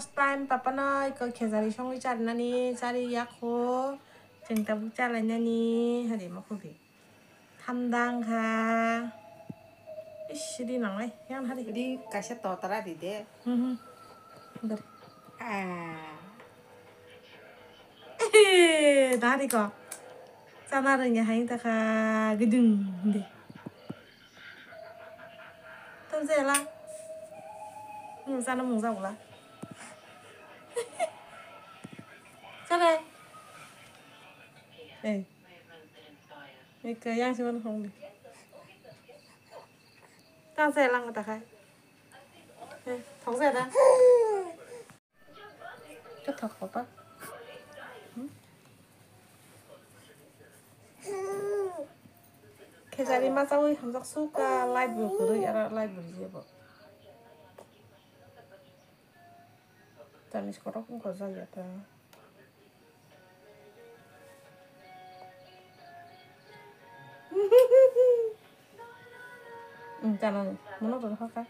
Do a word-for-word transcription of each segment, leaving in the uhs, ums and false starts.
First time papa no iko khejari songwi charinani, chari yakho. Chwng tabuk chalainani, hari ma khubi. Thamdang kha. Ish, di nanglai, yang hari. Di kaisa totara di de. Mhm. Dari. Ah. Dari ko. Sana rengya hai ta kha, gedung di. Tong se la. Hmm, sana mung sa la. Sana. Eh. Ika yang sih mana hong di. Tang se lang ta khai. Eh, thong se da. Khe thok papa. Hmm? Khejari ma chawi hamjak suka light bo kwrwi, ara light bo rijebo. Tani sikorok wngkha jagya ta. Hmm, tano mono rwkha.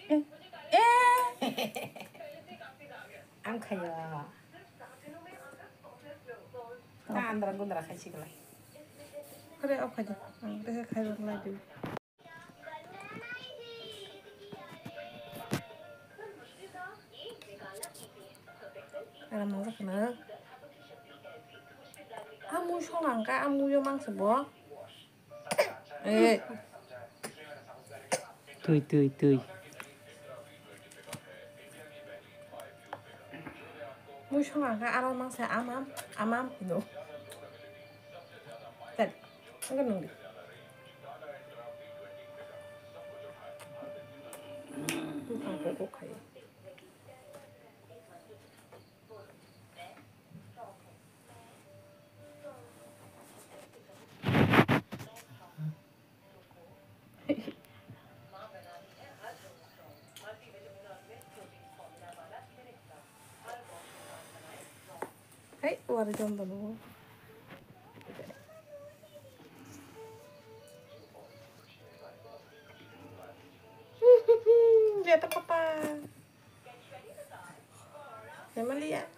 Eh, eh. Ang khayo. Ta andra gundra khai siklai. Kore off khai de. Ang de khai rok lai de. Ara mangsa khna. Amu song ang ka amu yo mangsa bo. Eh. Tui, tui, tui. Mui song ang ka aro mang sa amam, amam hino. Tet, ang ka nung di. Ang ko ko khai. Hey, what is on the wall? Lihat apa, Pak? Emang lihat.